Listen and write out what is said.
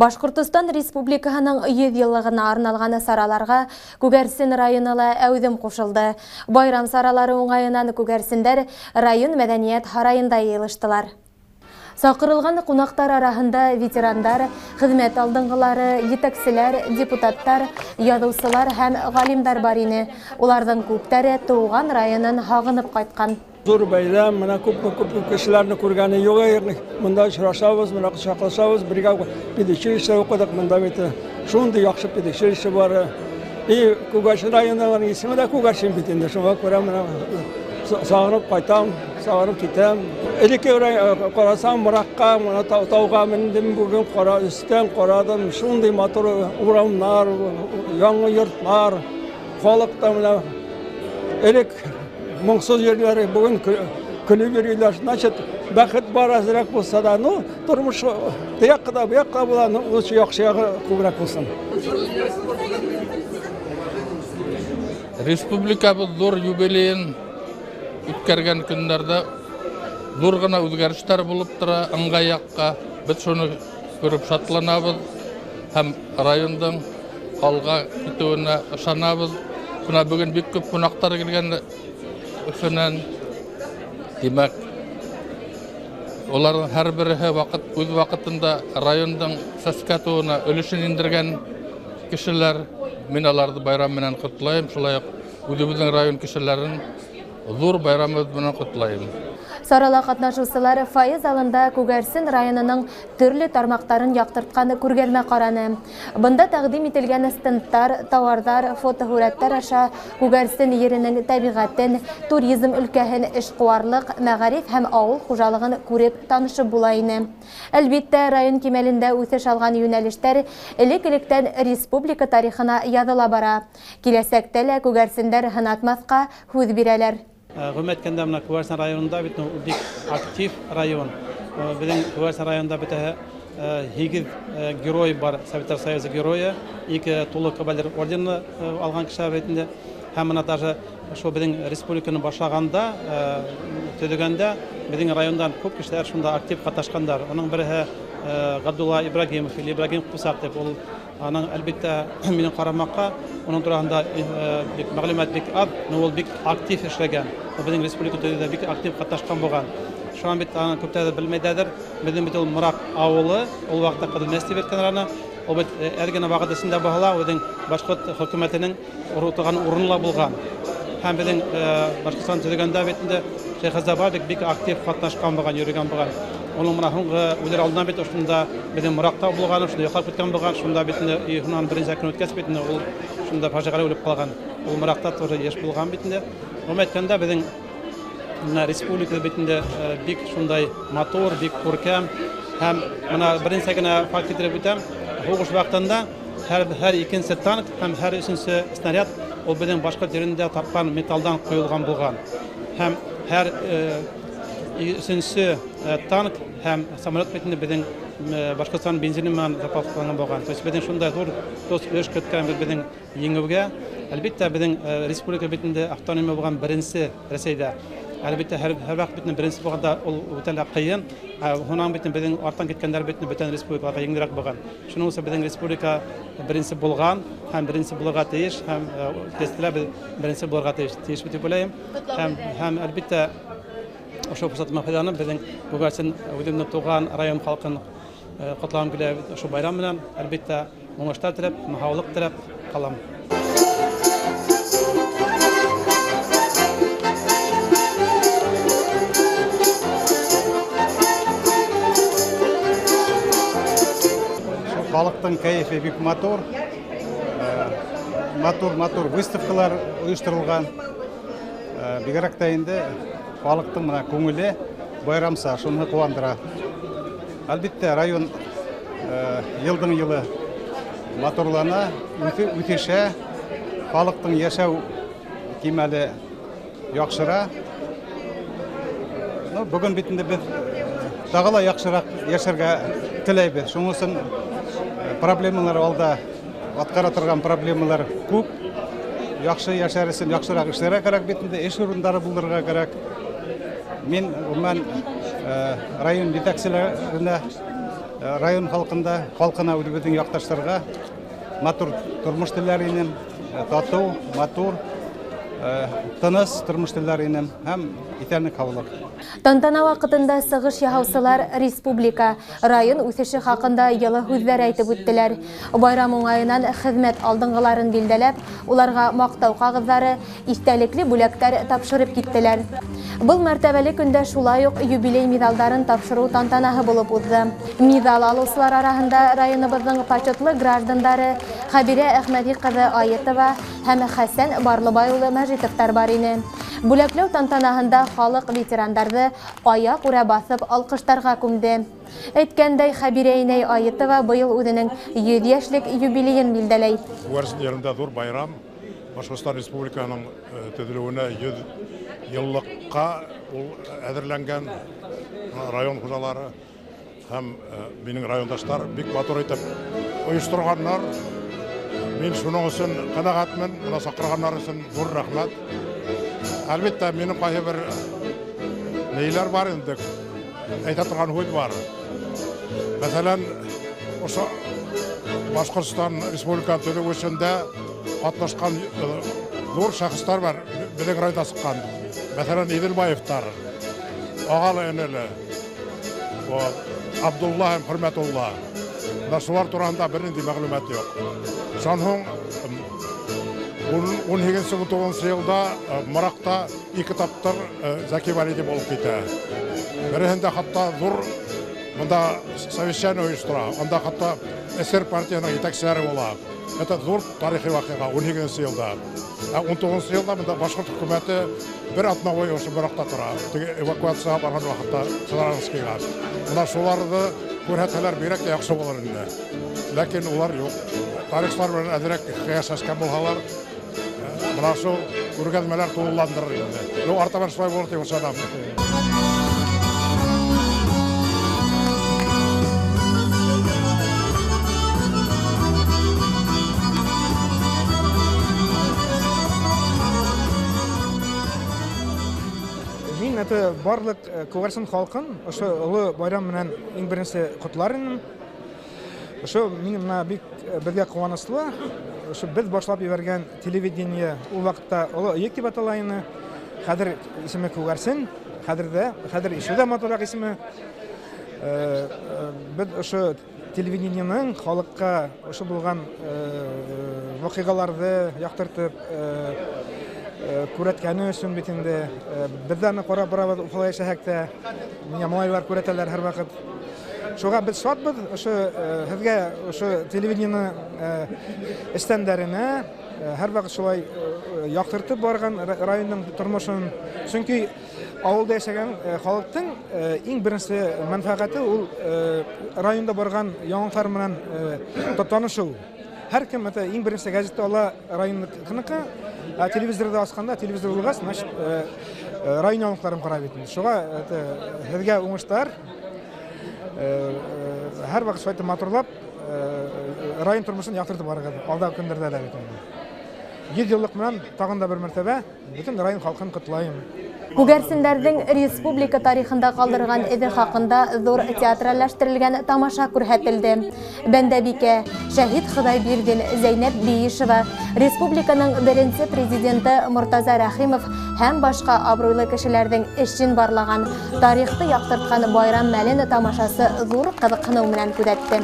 Башҡортостан Республикаһының 100 йыллығына арналған сараларға Күгәрсен районы ла әүҙем ҡушылды. Байрам саралары уңайынан күгәрсендәр район мәҙәниәт һарайында йыйылыштылар. Саҡырылған ҡунаҡтар араһында ветерандар, хеҙмәт алдынғылары, етәкселәр, депутаттар, яҙыусылар һәм ғалимдар бар ине. Уларҙың күптәре тыуған районын һағынып ҡайтҡан. Ҙур бәйрәм, мына күп кешеләрне күргәне юҡ, мында осрашабыҙ, мына ҡосаҡлашабыҙ, бергә педучилище уҡыдыҡ, мында бит шундай яҡшы педучилище бар. И Күгәрсен районының исеме дә Күгәрсен бит инде, шуңа күрә мына сағынып ҡайтам, сағынып китәм. Элекке ҡарасам, Мораҡҡа, мына тауға мендем бөгөн, ҡара өҫтән ҡараҙым, шундай матур урамнар, яңы йортлар, халыҡ та мына элек моңсоҙ йөрөйләр, бөгөн көлөп йөрөйләр. Значит, бәхет бар әҙерәк булһа да, ну, тормош теяҡҡа да, быяҡҡа була, ну, лучше яҡшы яғы күберәк булһын. Республикабыҙ ҙур юбилейын үткәргән көндәрҙә ҙур ғына үҙгәрештәр булып тора ыңғай яҡҡа. Беҙ шуны күреп шатланабыҙ һәм райондың алға китеүенә ышанабыҙ. Бына бөгөн бик күп ҡунаҡтар килгән Өфөнән. Тимәк, уларҙың һәр береһе үҙ ваҡытында райондың сәскә тыуына өлөшөн индергән кешеләр. Мин аларҙы байрам менән ҡотлайым, шулай уҡ үҙебеҙҙең район кешеләрен ҙур байрамыбыҙ менән ҡотлайым. Сарала ҡатнашыусылар фойе залында Күгәрсен районының төрлө тармаҡтарын яҡтыртҡан күргәҙмә ҡараны. Бында тәҡдим ителгән стендтар, тауарҙар, фотоһүрәттәр аша Күгәрсен еренең тәбиғәтен, туризм өлкәһен, эшҡыуарлыҡ, мәғариф һәм ауыл хужалығын күреп танышып була ине. Әлбиттә, район кимәлендә үҫеш алған йүнәлештәр элек-электән республика тарихына яҙыла бара. Киләсәктә лә күгәрсендәр һынатмаҫҡа һүҙ бирәләр. Ғөмүмән әйткәндә, мына Күгәрсен районында бит бик актив район. Беҙҙең Күгәрсен районында бөтәһе 8 герой бар, Советтар Союзы геройы, 2 тулы кавалер ордены алған кеше бит инде. Һәм мына даже шул беҙҙең республиканы башлағанда, төҙөгәндә беҙҙең райондан күп кешеләр шунда актив ҡатнашҡандар. Уның береһе Ғабдулла Ибрагимов, или Ибрагим Ҡусаҡ тип, ул аның әлбиттә минең ҡарамаҡҡа, уның тураһында бик мәғлүмәт бик аҙ, но ул бик актив эшләгән. Ул беҙҙең республика төҙөүҙә бик актив ҡатнашҡан булған. Шунан бит аны күптәр белмәйҙәрҙер. Беҙҙең бит ул Мораҡ ауылы, ул ваҡытта Ҡыҙыл тип әйткәндәр аны. Ул бит әҙ генә ваҡыт эсендә булһа ла, үҙенең башҡорт хөкүмәтенең уртаған урыны ла булған. Һәм беҙҙең Башҡортостан төҙөгәндә бит инде Шәйхраза бик актив ҡатнашҡан булған, йөрөгән булған. Уның мына һуңғы үлер алдынан бит ошонда беҙҙең Мораҡта булған, шунда йоҡлап киткән булған, шунда бит инде һунан беренсе көн үткәс бит инде ул шунда фажиғәлә үлеп ҡалған. Ул Мораҡта тоже йәш булған бит инде. Ғөмүмән әйткәндә, беҙҙең мына республика бит инде бик шундай матур, бик күркәм. Һәм мына беренсе генә факт килтереп үтәм. Һуғыш ваҡытында һәр икенсе танк һәм һәр өсөнсө снаряд ул беҙҙең башҡорт ерендә тапҡан металдан ҡойолған булған. Һәм һәр өсөнсө танк һәм самолет бит инде беҙҙең Башҡортостан бензины менән заправкаланған булған. То есть беҙҙең шундай ҙур тос өлөш керткән беҙҙең еңеүгә. Әлбиттә, беҙҙең республика бит инде автономия булған беренсе Рәсәйҙә. Әлбиттә, һәр ваҡыт бит инде беренсе булғанда ул үтә лә ҡыйын. Һунан бит инде беҙҙең арттан киткәндәр бит инде бөтә республикаларға еңелерәк булған. Шуның өсөн беҙҙең республика беренсе булған һәм беренсе булырға тейеш, һәм киләсәктә беҙ беренсе булырға тейеш тип уйлайым. Һәм әлбиттә, ошо форсаттан файҙаланып, беҙҙең Күгәрсен үҙемдең тыуған район халҡын ҡотлағым килә ошо байрам менән. Әлбиттә, уңыштар теләп, һаулыҡ теләп ҡалам. Халыҡтың кәйефе бик матур. Матур-матур выставкалар ойошторолған. Бигерәк тә инде халыҡтың мына күңеле байрамса, шуны ҡыуандыра. Әлбиттә, район йылдың йылы матурлана, үҫешә, халыҡтың йәшәү кимәле яҡшыра. Бөгөн бит инде беҙ тағы ла яҡшыраҡ йәшәргә теләйбеҙ. Шуның өсөн проблемалар алда, атҡара торған проблемалар күп. Яҡшы йәшәр өсөн яҡшыраҡ эшләргә кәрәк бит инде, эш урындары булдырырға кәрәк. Мин, ғөмүмән, район етәкселәренә, Район халҡында, халҡына үҙебеҙҙең яҡташтарға матур тормош теләр инем, татыу, матур, тыныс тормош теләр инем һәм иҫәнлек һаулыҡ. Тантана ваҡытында сығыш яһаусылар республика, район үҫеше хаҡында йылы һүҙҙәр әйтеп үттеләр. Байрам уңайынан хеҙмәт алдынғыларын билдәләп, уларға маҡтау ҡағыҙҙары, иҫтәлекле бүләктәр тапшырып киттеләр. Был мәртәбәле көндә шулай уҡ юбилей миҙалдарын тапшырыу тантанаһы булып уҙҙы. Миҙал алыусылар араһында районыбыҙҙың почетлы граждандары Хәбирә Әхмәҙи ҡыҙы Айытова һәм Хәсән Барлыбай улы Мәжитовтар бар ине. Бүләкләү тантанаһында халыҡ ветерандарҙы аяҡ үрә баҫып алҡыштарға күмде. Әйткәндәй, Хәбирә инәй Айытова быйыл үҙенең 100 йәшлек юбилейын билдәләй. Күгәрсен ерендә ҙур байрам, Башҡортостан Республикаһының төҙөлөүенә 100 йыллыҡҡа ул әҙерләнгән район хужалары һәм минең райондаштар бик матур итеп ойошторғандар. Мин шуның өсөн ҡәнәғәтмен, бына саҡырғандар өсөн ҙур рәхмәт. Әлбиттә, минең ҡайһы бер нейҙәр бар инде, әйтә торған һүҙ бар. Мәҫәлән, ошо Башҡортостан Республикаһын төҙөү эшендә ҡатнашҡан ҙур шәхестәр бар, беҙҙең районда сыҡҡан. Мәҫәлән, Иҙелбаевтар, ағалы энеле, Абдулла һәм Хөрмәтулла. Бына шулар тураһында бер ниндәй мәғлүмәт юҡ. Шунан һуң 18-19 йылда Мораҡта ике тапҡыр Зәки Вәлиди булып китә. Береһендә хатта ҙур бында совещание ойоштора, анда хатта СССР партияһының етәкселәре була. Это ҙур тарихи ваҡиға 18 йылда. Ә 19 йылда бында башҡорт хөкүмәте бер аҙна буйы ошо Мораҡта тора. Теге эвакуацияға барған ваҡытта Саранскийға. Бына шуларҙы күрһәтһәләр бигерәк тә яҡшы булыр ине. Ләкин улар юҡ. Тарихсылар менән әҙерәк ҡыяслашҡан булһалар, бына шул күргәҙмәләр тулыландырыр инде. Ну, артабан шулай булыр тип ышанам. Мин это барлыҡ Күгәрсен халҡын ошо оло байрам менән иң беренсе ҡотлар инем. Ошо минең бына бик беҙгә ҡыуаныслы, ошо беҙ башлап ебәргән телевидение ул ваҡытта Оло Эйек тип атала ине. Хәҙер исеме Күгәрсен, хәҙер ишеү ҙә матурыраҡ исеме. Беҙ ошо телевидениеның халыҡҡа ошо булған ваҡиғаларҙы яҡтыртып күрәткәне өсөн бит инде. Беҙ ҙә аны ҡарап барабыҙ Уфала йәшәһәк тә, миңә малайлар күрәтәләр һәр ваҡыт. Шуға беҙ шатбыҙ, ошо һеҙгә ошо телевидениены эстәндәренә һәр ваҡыт шулай яҡтыртып барған районның тормошон. Сөнки ауылда йәшәгән халыҡтың иң беренсе мәнфәғәте ул районда барған яңылыҡтар менән танышыу. Һәр кем это иң беренсе газетты ала районныҡы, ә телевизорҙы асҡанда, телевизор булғас, значит, район яңылыҡтарын ҡарап бит инде. Шуға это һеҙгә уңыштар. Һәр ваҡыт шулай матурлап район тормошон яҡтыртып барығыҙ алдағы көндәрҙә лә бит инде. 100 йыллыҡ менән тағын да бер мәртәбә бөтөн район халҡын ҡотлайым. Күгәрсендәрҙең республика тарихында ҡалдырған эҙе хаҡында ҙур театраллаштырылған тамаша күрһәтелде. Бәндәбикә, Шәһит Хоҙайбирҙин, Зәйнәп Бейишева, республиканың беренсе президенты Мортаза Рәхимов һәм башҡа абруйлы кешеләрҙең эшен барлаған, тарихты яҡтыртҡан байрам мәлен тамашасы ҙур ҡыҙыҡһыныу менән күҙәтте.